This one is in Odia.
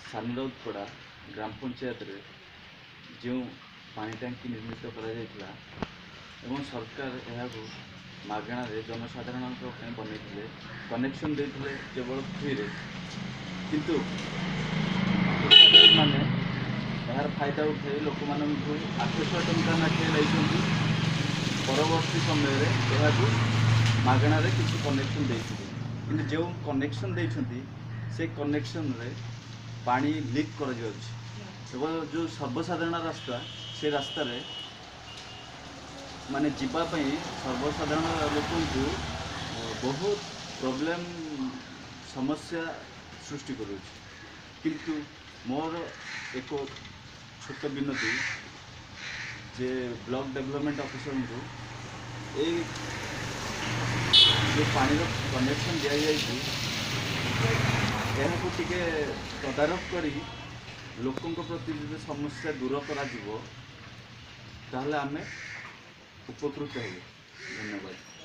ସାନରାଉତପଡ଼ା ଗ୍ରାମ ପଞ୍ଚାୟତରେ ଯେଉଁ ପାଣି ଟାଙ୍କି ନିର୍ମିତ କରାଯାଇଥିଲା ଏବଂ ସରକାର ଏହାକୁ ମାଗଣାରେ ଜନସାଧାରଣଙ୍କ ପାଇଁ ବନେଇଥିଲେ, କନେକ୍ସନ୍ ଦେଇଥିଲେ କେବଳ ଫ୍ରିରେ, କିନ୍ତୁ ମାନେ ଏହାର ଫାଇଦା ଉଠାଇ ଲୋକମାନଙ୍କୁ 800 ଟଙ୍କା ଲେଖାଏଁ ନେଇଛନ୍ତି। ପରବର୍ତ୍ତୀ ସମୟରେ ଏହାକୁ ମାଗଣାରେ କିଛି କନେକ୍ସନ୍ ଦେଇଥିଲେ, କିନ୍ତୁ ଯେଉଁ କନେକ୍ସନ୍ ଦେଇଛନ୍ତି ସେ କନେକ୍ସନ୍ରେ ପାଣି ଲିକ୍ କରାଯାଉଛି ଏବଂ ଯେଉଁ ସର୍ବସାଧାରଣ ରାସ୍ତା, ସେ ରାସ୍ତାରେ ମାନେ ଯିବା ପାଇଁ ସର୍ବସାଧାରଣ ଲୋକଙ୍କୁ ବହୁତ ପ୍ରୋବ୍ଲେମ୍, ସମସ୍ୟା ସୃଷ୍ଟି କରୁଅଛି। କିନ୍ତୁ ମୋର ଏକ ଛୋଟ ବିନତି ଯେ ବ୍ଲକ୍ ଡେଭଲପମେଣ୍ଟ ଅଫିସରଙ୍କୁ, ଏଇ ଯେଉଁ ପାଣିର କନେକ୍ସନ୍ ଦିଆଯାଇଛି ଏହାକୁ ଟିକେ ତଦାରଖ କରି ଲୋକଙ୍କ ପ୍ରତି ଯଦି ସମସ୍ୟା ଦୂର କରାଯିବ, ତାହେଲେ ଆମେ ଉପକୃତ ହେବୁ। ଧନ୍ୟବାଦ।